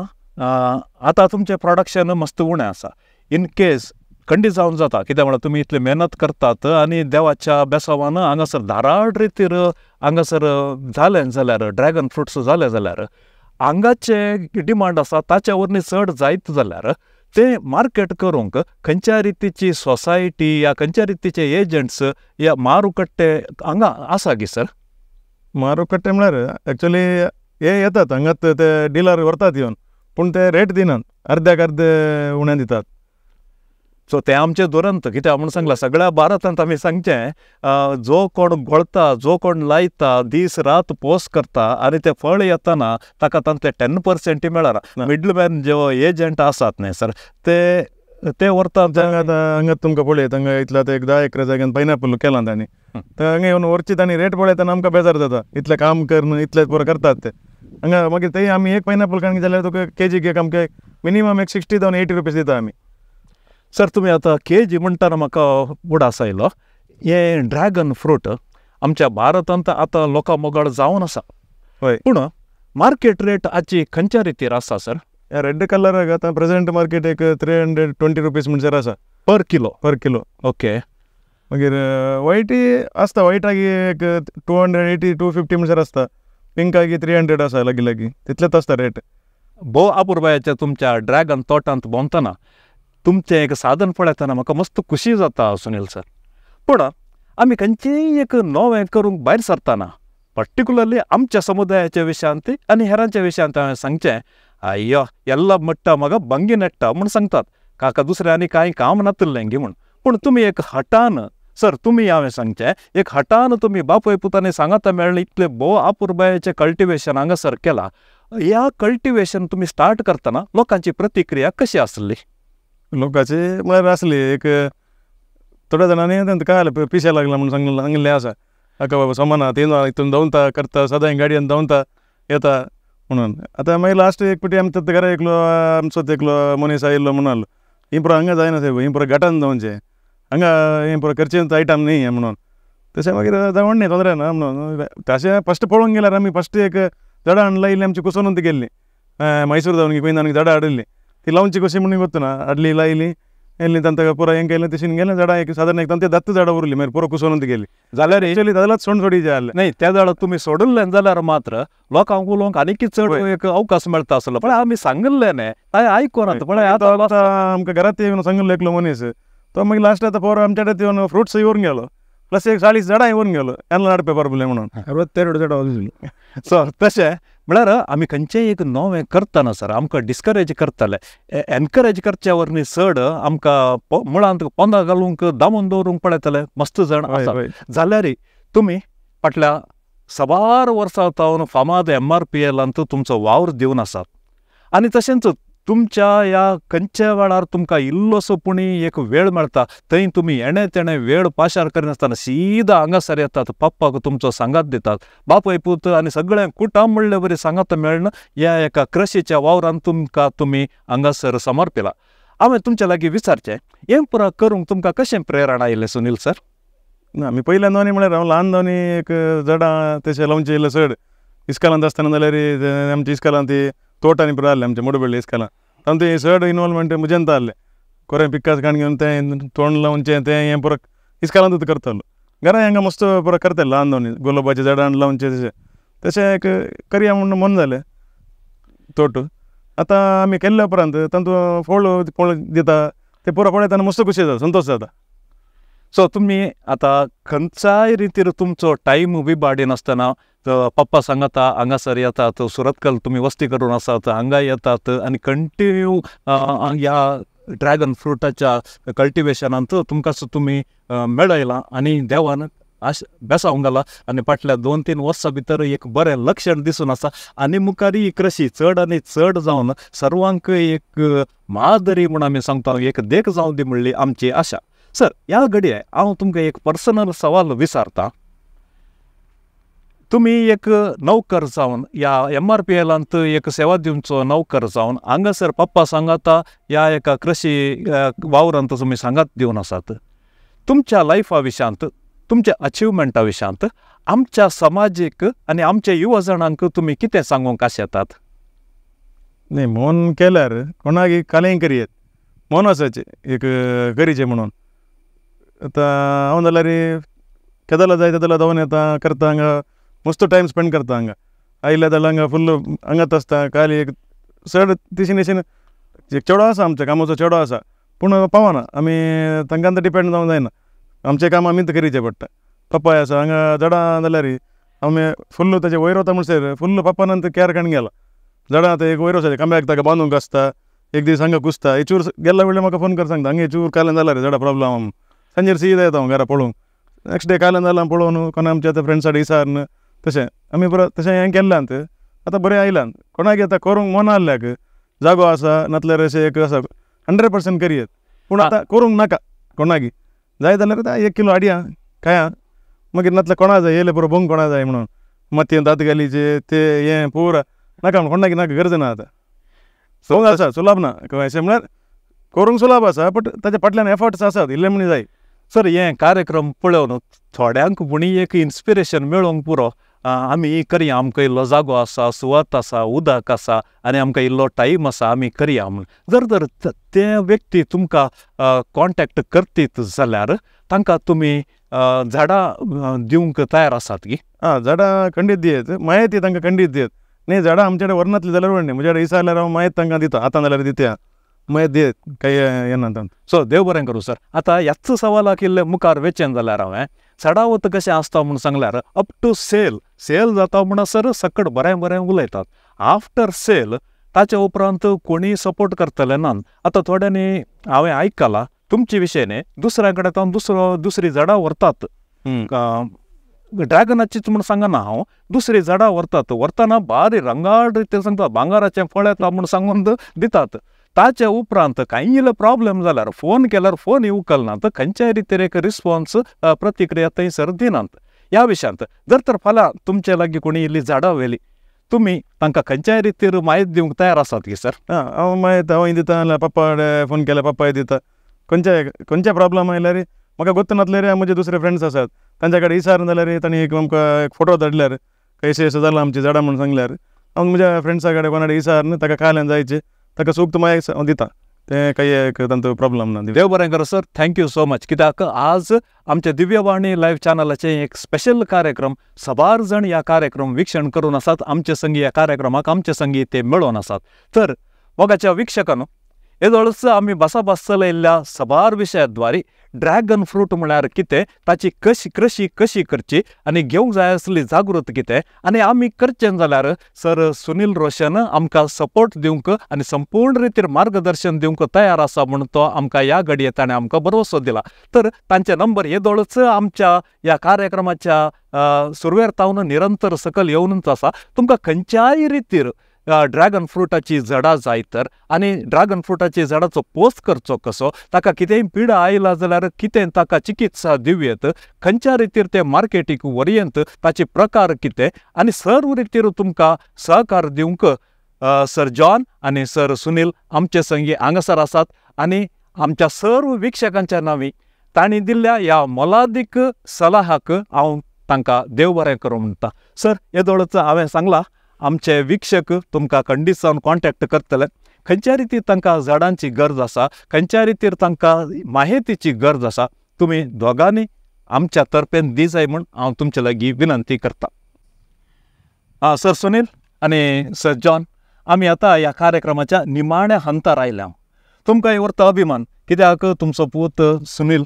आतां तुमचें प्रोडक्शन मस्त उणें आसा, इन केस खंडीत जावन जाता कित्याक म्हळ्यार तुमी इतली मेहनत करतात आनी देवाच्या बेसावान हांगासर धाराळ रितीर हांगासर जालें जाल्यार ड्रॅगन फ्रुट्स जाले जाल्यार हांगाचे डिमांड आसा ताच्या वरवीं चड जायत जाल्यार ते मार्केट करूंक खंयच्या रितीची सोसायटी या खंयच्या रितीचे एजंट्स या मारुकट्टे हांगा आसा गी सर? मारुकट्टे म्हळ्यार एक्चुअली हे येतात हांगात ते डिलर व्हरतात येवन, पूण ते रेट दिनात, अर्द्याक अर्दे उणें दितात। सो तें आमचें दुरंत कित्याक म्हूण सांगलां सगळ्या भारतांत आमी सांगचें जो कोण घोळटा जो कोण लायता दीस रात पोस करता आनी तें फळ येतना ताका तांतलें 10% मेळना. मिडलमॅन जे एजंट आसात न्ही सर ते ते व्हरतात. हांगा तुमकां पळयत हांगा इतल्या एक 10 एकर जाग्यान पायनॅपल केलां तांणी, तर हांगा येवन व्हरची तांणी रेट पळयतना आमकां बेजार जाता, इतलें काम करून इतलें पुरो करतात ते हांगा. मागीर तेय आमी एक पायनॅपल काडून जाल्यार तुका केजीक एक आमकां मिनिमम एक 60 जावन 80 रुपीज दिता आमी. सर तुमी आतां केजी म्हणटना म्हाका उडास आयलो, हें ड्रॅगन फ्रूट आमच्या भारतांत आतां लोकां मोगाळ जावन आसा, हय, पूण मार्केट रेट आजची खंयच्या रितीर आसा सर? ह्या रेड कलराक आतां प्रेजेंट मार्केट एक 320 रुपीज म्हणसर आसा पर किलो. पर किलो. ओके. मागीर व्हायटी आसता, व्हायटाक एक 280 250 म्हणसर आसता, पिंकाक 300 आसा लागीं लागीं तितलेच आसता रेट. भोव अपुरबायेच्या तुमच्या ड्रॅगन तोटांत भोंवतना तुमचें एक साधन पळयतना म्हाका मस्त खुशी जाता सुनील सर. पूण आमी खंयचेंय एक नवें करूंक भायर सरतना पर्टिकुलरली आमच्या समुदायाच्या विशयांत आनी हेरांच्या विशयांत हांवें सांगचें अय्यो एल्ला मट्टा म्हाका भंगी नेट्टा म्हूण सांगतात काका दुसऱ्या आनी कांय काम नातिल्लें गी म्हूण. पूण तुमी एक हटान सर तुमी हांवें सांगचें एक हटान तुमी बापूय पुतांनी सांगाता मेळ्ळें इतलें भोव अपुरबायेचें कल्टिवेशन हांगासर केलां. ह्या कल्टिवेशन तुमी स्टार्ट करतना लोकांची प्रतिक्रिया कशी आसली? लोकांची म्हळ्यार आसली एक थोड्या जाणांनी तांकां कळ्ळें पिशें लागलां म्हूण सांगलें आसा, हाका बाबा समाना तीन हितून धांवता करता सदांय गाडयेन धांवता येता म्हणून. आतां मागीर लास्ट एक फावटी आमच्या घरा एकलो आमचोच एकलो मनीस आयिल्लो म्हणून ही पुरो हांगा जायना सायब, ही पुरो घाटान जावचें हांगा हें पुरो करचें आयटम न्ही हें म्हणून. तशें मागीर जावण न्ही तोंदरे ना म्हणून तशें फस्ट पळोवंक गेल्यार आमी फस्ट एक झाडां हाडून लायिल्ली आमची कुसोवन ती गेल्ली, मैसूर जावन खंय झाडां हाडिल्ली ती लावची कशी म्हणून वतना हाडली लायली येयली तांकां पुरो हें केलें तशें गेलें झाडां एक सादारण एक तांचे 10 झाडां उरली मागीर पुरो कुसोवन ती गेली. जाल्यार एक्चुअली जाल्यार सोड सोडीचें आहलें न्ही त्या झाडां तुमी सोडिल्लें जाल्यार मात्र लोकांक उलोवंक आनीक चड एक अवकाश मेळटा आसलो. पण आमी सांगिल्लें न्ही कांय आयकोनात. पण आतां आमकां घरांत येवन सांगिल्लो एकलो मनीस तो मागीर लास्ट आतां पोरो आमच्या कडेन येवन फ्रुट्स येवन गेलो प्लस एक 40 झाडां येवन गेलो येन्ना हाडपे परबलें म्हणून 62 झाडां. सो तशें म्हळ्यार आमी खंयचेंय एक नवें करतना सर आमकां डिस्करेज करताले, एनकरेज करच्या वरवीं चड आमकां मुळांत पोंदा घालूंक दामून दवरूंक पळयतले मस्त जाण आसा. जाल्यार तुमी फाटल्या साबार वर्सां सावन फामाद MRPLांत तुमचो वावर दिवन आसात आनी तशेंच तुमच्या ह्या खंयच्या वेळार तुमकां इल्लोसो पुणी एक वेळ मेळटा थंय तुमी येणे तेणें वेळ पाशार करिनासतना सीधा हांगासर येतात, पप्पाक तुमचो सांगात दितात, बापूय पूत आनी सगळें कुटाम म्हणले बरी सांगात मेळना ह्या एका कृशीच्या वावरान तुमकां तुमी हांगासर समर्पिला. हांवें तुमच्या लागीं विचारचें हें पुरा करूंक तुमकां कशें प्रेरणा आयलें सुनील सर? ना आमी पयल्यान दोनी म्हळ्यार हांव ल्हान दोनी एक झाडां तशें लावचें इल्लें चड इस्कालांत आसतना जाल्यार आमच्या इस्कालांत ती तोटांनी पुरो आहलें आमच्या मोडबेळ्ळे इस्कालां तांचे चड इनवॉल्वमेंट म्हज्यान आहलें कोरें पिकास काण घेवन तें तोंड लावचें तें हें पुरो इस्कालांतूच करतालो. घरा हांगा मस्त पुरो करताले ल्हान दोनी गुलाबाचीं झाडां लावचें तशें तशें एक करया म्हूण मन जालें तोट. आतां आमी केल्ल्या उपरांत तातूंत फळ फळ दिता तें पुरो पळयतना मस्त खुशी जाता, संतोश जाता. सो तुमी आतां खंयच्याय रितीर तुमचो टायम विबाडिनासतना पप्पा सांगाता हांगासर येतात, सुरतकल तुमी वस्ती करून आसात हांगा येतात आनी कंटिन्यू ह्या ड्रॅगन फ्रुटाच्या कल्टिवेशनांत तुमकां तुमी मेळयलां आनी देवान आश बेसावंक घाला आनी फाटल्या 2-3 वर्सां भितर एक बरें लक्षण दिसून आसा आनी मुखार ही कृशी चड आनी चड जावन सर्वांक एक मादरी म्हूण आमी सांगता एक देख जावं दी म्हणली आमची आशा. सर ह्या घडये हांव तुमकां एक पर्सनल सवाल विचारता. तुमी एक नौकर जावन ह्या MRPLांत एक सेवा दिवचो नौकर जावन हांगासर पप्पा सांगाता ह्या एका कृशी वावरांत तुमी सांगात दिवन आसात, तुमच्या लायफा विशयांत तुमच्या अचिवमेंटा विशयांत आमच्या समाजीक आनी आमच्या युवा जाणांक तुमी कितें सांगूंक आशेतात? न्ही मन केल्यार कोणाक कालें करयेत मन आसाचें एक करीचें म्हणून. आतां हांव जाल्यार केदोला जाय तेदोला धांवन येता करता हांगा मस्त टायम स्पेंड करता हांगा आयल्या जाल्यार हांगा फुल्ल हांगाच आसता खाली एक चड तिशीन तिशीन एक चेडो आसा आमच्या कामाचो चेडो आसा पूण पावना आमी तांकां डिपेंड जावंक जायना, आमचें काम आमीच करीचें पडटा. पप्पाय आसा हांगा झाडां जाल्यार आमी फुल्ल ताचे वयर वता म्हणसर फुल्ल पप्पान केअर काडून गेला. झाडां आतां एक वयर वचपाचें खांब्याक ताका बांदूंक आसता एक दीस हांगा कुसता हेचूर गेल्ला वेळार म्हाका फोन कर सांगता हांगा चूर काल्यान जाला रे झाडां प्रॉब्लम सांजेर सीदा येता हांव घरा पळोवंक नेक्स्ट डे काल्यान जाला पळोवन कोणा आमच्या आतां फ्रेंड्सा इसारन तशें आमी परत तशें हें केल्ल्यान आतां बरें आयल्यान कोणाक आतां करूंक मन आहल्याक जागो आसा नातल्यार अशें एक आसा 100% करयेत पूण आतां करूंक नाका कोणाकी जाय जाल्यार आतां 1 किलो हाडया खाया मागीर नातल्यार कोणा जाय येयले पुरो बोंग कोणा जाय म्हणून मातयेन दात घालीचे ते हें पुरा नाका म्हणून कोणाकी नाका गरज ना आतां सोंग आसा सुलाभ ना अशें म्हळ्यार करूंक सुलाभ आसा बट ताच्या फाटल्यान एफर्ट्स आसात इल्ले म्हण जाय. सर हें कार्यक्रम पळोवन थोड्यांक पुणी एक इन्स्पिरेशन मेळोंक पुरो आमी करया आमकां इल्लो जागो आसा सुवात आसा उदक आसा आनी आमकां इल्लो टायम आसा आमी करया म्हूण जर तर ते व्यक्ती तुमकां कॉन्टेक्ट करतीत जाल्यार तांकां तुमी झाडां दिवंक तयार आसात की? आं झाडां खंडीत दियत मायती तांकां खंडीत दियत न्ही झाडां आमचे कडेन व्हरनातली जाल्यार व्हडली म्हजे कडेन इसारल्यार हांव मायत तांकां दिता आतां जाल्यार दिता मागीर दियत कांय येना तांकां. सो देव बरें करूं सर. आतां ह्याच सवालाक इल्लें मुखार वेचें जाल्यार हांवें चडावत कशें आसता म्हूण सांगल्यार अप टू सेल सेल जाता म्हणसर सकट बरें बरें उलयतात आफ्टर सेल ताच्या उपरांत कोणीय सपोर्ट करतले ना. आतां थोड्यांनी हांवें आयकलां तुमचे विशय न्ही दुसऱ्या कडेन तावन दुसरी झाडां व्हरतात ड्रॅगनाचीच म्हूण सांगना हांव दुसरी झाडां व्हरतात व्हरतना बारी रंगाड रितीन सांगतात भांगराचें फळ येता म्हूण सांगून दितात ताचे उपरांत कांय इल्लो प्रॉब्लम जाल्यार फोन केल्यार फोन उखलनात खंयच्याय रितीर एक रिस्पॉन्स प्रतिक्रिया थंयसर दिनात. ह्या विशयांत जर तर फाल्यां तुमचे लागीं कोणी इल्ली झाडां व्हेली तुमी तांकां खंयच्याय रितीर म्हायती दिवंक तयार आसात की सर? आं हांव मागीर हांव दिता जाल्यार पप्पा कडेन फोन केल्यार पप्पाय दिता खंयच्याय खंयच्याय प्रॉब्लम आयल्यार म्हाका गोत्त नासल्यार म्हजे दुसरे फ्रेंड्स आसात तांच्या कडेन विचारून जाल्यार तांणी एक आमकां एक फोटो धाडल्यार अशें अशें जालां आमचीं झाडां म्हूण सांगल्यार हांव म्हज्या फ्रेंड्सा कडेन कोणा कडेन विचारून ताका काल्यान जायचें ताका सूक्त मागीर हांव दिता तें कांय एक तांचो प्रॉब्लम ना. देव बरें करूं sir, thank you so much. कित्याक आज आमच्या दिव्यवाणी लायव्ह चॅनलाचें एक स्पेशल कार्यक्रम सबार जण ह्या कार्यक्रम वीक्षण करून आसात आमचे संगी ह्या कार्यक्रमाक आमचे संगी ते मेळोवन आसात. तर मोगाच्या वीक्षकांनो येदोळच आमी भासाभास चलयल्ल्या सबार विशयाद्वारे ड्रॅगन फ्रूट म्हळ्यार कितें ताची कशी कृशी कशी करची आनी घेवंक जाय आसली जागृत कितें आनी आमी करचें जाल्यार सर सुनील रोशन आमकां सपोर्ट दिवंक आनी संपूर्ण रितीर मार्गदर्शन दिवंक तयार आसा म्हूण तो आमकां ह्या घडये ताणें आमकां भरवसो दिला. तर तांचे नंबर येदोळच आमच्या ह्या कार्यक्रमाच्या सुरवेर तावन निरंतर सकयल येवनूच आसा. तुमकां खंयच्याय रितीर ड्रॅगन फ्रुटाची झाडां जाय तर आनी ड्रॅगन फ्रुटाची झाडाचो पोस करचो कसो ताका कितेंय पिडा आयला जाल्यार कितें ताका चिकित्सा दिवयेत खंयच्या रितीर ते मार्केटीक व्हरयेंत ताचे प्रकार कितें आनी सर्व रितीर तुमकां सहकार दिवंक सर जॉन आनी सर सुनील आमचे संगी हांगासर आसात आनी आमच्या सर्व वीक्षकांच्या नांवी तांणी दिल्ल्या ह्या मोलादीक सलाहाक हांव तांकां देव बरें करूं म्हणटा. सर येदोळच हांवें सांगलां आमचे वीक्षक तुमकां खंडीत जावन कॉन्टेक्ट करतले खंयच्या रितीर तांकां झाडांची गरज आसा खंयच्या रितीर तांकां माहितीची गरज आसा तुमी दोगांनी आमच्या तर्फेन दी जाय म्हूण हांव तुमचे लागीं विनंती करता. आं सर सुनील आनी सर जॉन आमी आतां ह्या कार्यक्रमाच्या निमाण्या हंतार आयल्या. तुमकां व्हरता अभिमान कित्याक तुमचो पूत सुनील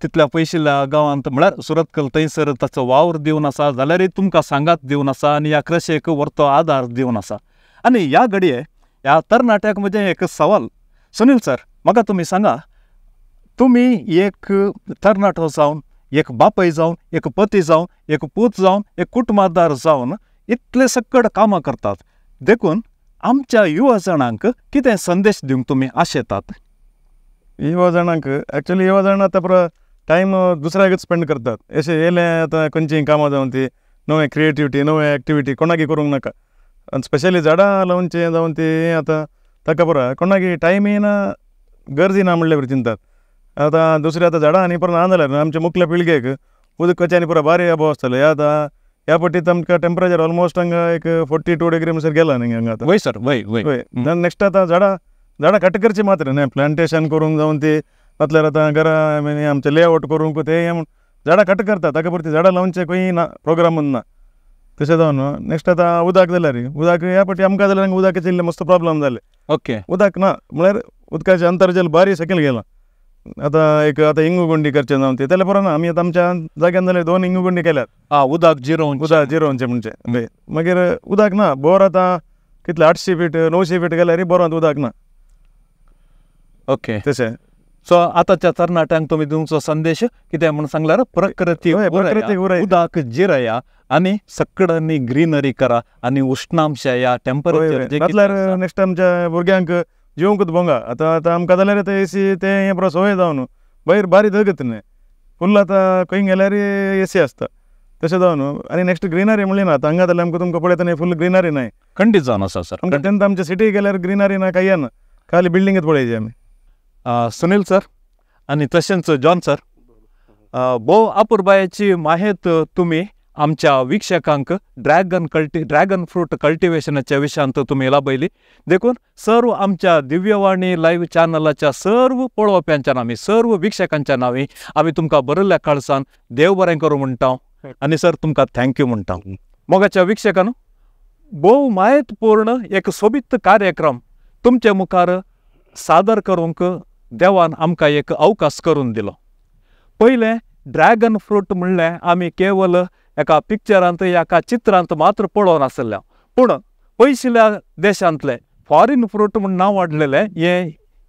तितल्या पयशिल्ल्या गांवांत म्हळ्यार सुरतकल थंयसर ताचो वावर दिवन आसा जाल्यारय तुमकां सांगात दिवन आसा आनी ह्या कृशेक व्हरतो आदार दिवन आसा. आनी ह्या घडये ह्या तरणाट्याक म्हजें एक सवाल सुनील सर म्हाका तुमी सांगा तुमी एक तरणाटो जावन एक बापय जावन एक पती जावन एक पूत जावन एक कुटुंबादार जावन इतले सकड कामां करतात देखून आमच्या युवा जाणांक कितें संदेश दिवंक तुमी आशेतात? युवा जाणांक एक्चुअली युवा जाणां आतां पुरो टायम दुसऱ्याकच स्पेंड करतात अशें येयलें आतां खंयचीं कामां जावन ती नवें क्रिएटिविटी नवें एक्टिविटी कोणाकी करूंक नाका आनी स्पेशली झाडां लावचें जावन ती आतां ताका पुरो कोणाकी टायमय ना गरजय ना म्हणले बरी चिंतात. आतां दुसरें आतां झाडां आनी परत ना जाल्यार आमच्या मुखल्या पिळगेक उदकाचें आनी पुरो बारी अभाव आसतलो. ह्या आतां ह्या पट्टीत आमकां टेम्परेचर ऑलमोस्ट हांगा एक 42 डिग्री म्हणसर गेला न्ही हांगा आतां. वय सर वय वय वय नेक्स्ट आतां झाडां झाडां कट करची मात्र न्ही प्लांटेशन करूंक जावन ती नातल्यार आतां घरा आमचें लेआवट करूंक ते झाडां कट करता ताका पुरती झाडां लावचें खंय ना प्रोग्राम ना तशें जावन नेक्स्ट आतां उदक जाल्यार उदक ह्या पटी आमकां जाल्यार उदकाचें इल्लें मस्त प्रॉब्लम जालें. ओके उदक ना म्हळ्यार उदकाचें अंतर्जल बारी सकयल गेलां. आतां एक आतां इंगू गुंडी करचें जावन ती जाल्यार पुरो ना आमी आतां आमच्या जाग्यान जाल्यार 2 इंगू गुंडी केल्यात. आं उदक जिरोवन उदक जिरोवचें म्हणजे मागीर उदक ना बोर आतां कितलें 800 फीट 900 फीट गेल्यार बोरांत उदक ना. ओके तशें. सो आतांच्या तरणाट्यांक तुमी दिवचो संदेश कितें म्हूण सांगल्यार प्रकृती उदक जिरया आनी सकडांनी ग्रीनरी करा आनी उश्णांश ह्या टेम्परेचर नातल्यार नेक्स्ट आमच्या भुरग्यांक जिवंकूच भोंगा. आतां आतां आमकां जाल्यार आतां एसी तें हें पुरो संवय जावन भायर बारी दगत न्हय फुल्ल आतां खंय गेल्यार एसी आसता तशें जावन. आनी नेक्स्ट ग्रिनरी म्हणली ना आतां हांगा जाल्यार आमकां तुमकां पळयता न्ही फुल्ल ग्रिनरी नाय खंडीत जावन आसा सर. आमकां तेन्ना आमच्या सिटी गेल्यार ग्रिनरी ना कांय ना, खाली बिल्डिंगच पळयची आमी. सुनील सर आनी तशेंच जॉन सर, भोव अपुरबायेची माहेत तुमी आमच्या वीक्षकांक ड्रॅगन फ्रूट कल्टिवेशनाच्या विशयांत तुमी लाभयली. देखून सर्व आमच्या दिव्यवाणी लायव्ह चॅनलाच्या सर्व पळोवप्यांच्या नांवी, सर्व वीक्षकांच्या नांवी आमी तुमकां बरयल्ल्या काळसान देव बरें करूं म्हणटा आनी सर तुमकां thank you म्हणटा. मोगाच्या वीक्षकांनो, भोव मायतपूर्ण एक सोबीत कार्यक्रम तुमचे मुखार सादर करूंक देवान आमकां एक अवकाश करून दिलो. पयलें ड्रॅगन फ्रूट म्हणलें आमी केवल एका पिक्चरांत एका चित्रांत मात्र पळोवन आसल्या, पूण पयशिल्ल्या देशांतलें फॉरेन फ्रूट म्हूण नांव वाडलेलें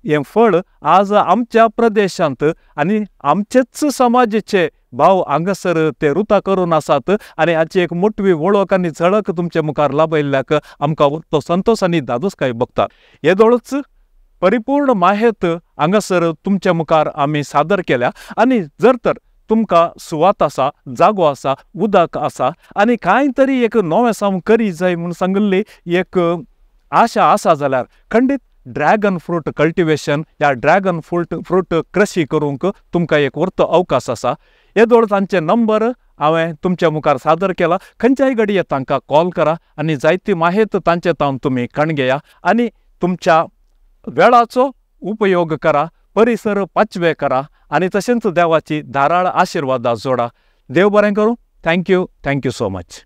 हें फळ आज आमच्या प्रदेशांत आनी आमचेच समाजाचे भाव हांगासर ते रुता करून आसात आनी हाची एक मोटवी वळख आनी झळक तुमचे मुखार लाभयल्ल्याक आमकां तो संतोश आनी दादोसकाय भोगता. येदोळच परिपूर्ण माहेत हांगासर तुमच्या मुखार आमी सादर केल्या आनी जर तर तुमकां सुवात आसा, जागो आसा, उदक आसा आनी कांय तरी एक नवें सावन करी जाय म्हूण सांगिल्ली एक आशा आसा जाल्यार खंडीत ड्रॅगन फ्रूट कल्टिवेशन ह्या ड्रॅगन फ्रूट कृशी करूंक तुमकां एक वर्तो अवकाश आसा. येदोळ तांचे नंबर हांवें तुमच्या मुखार सादर केला. खंयच्याय घडये तांकां कॉल करा आनी जायती माहेत तांचे तावन तुमी कणगेया आनी तुमच्या वेळाचो उपयोग करा, परिसर पाचवे करा आनी तशेंच देवाची धाराळ आशिर्वादा जोडा. देव बरें करूं. Thank you, thank you so much.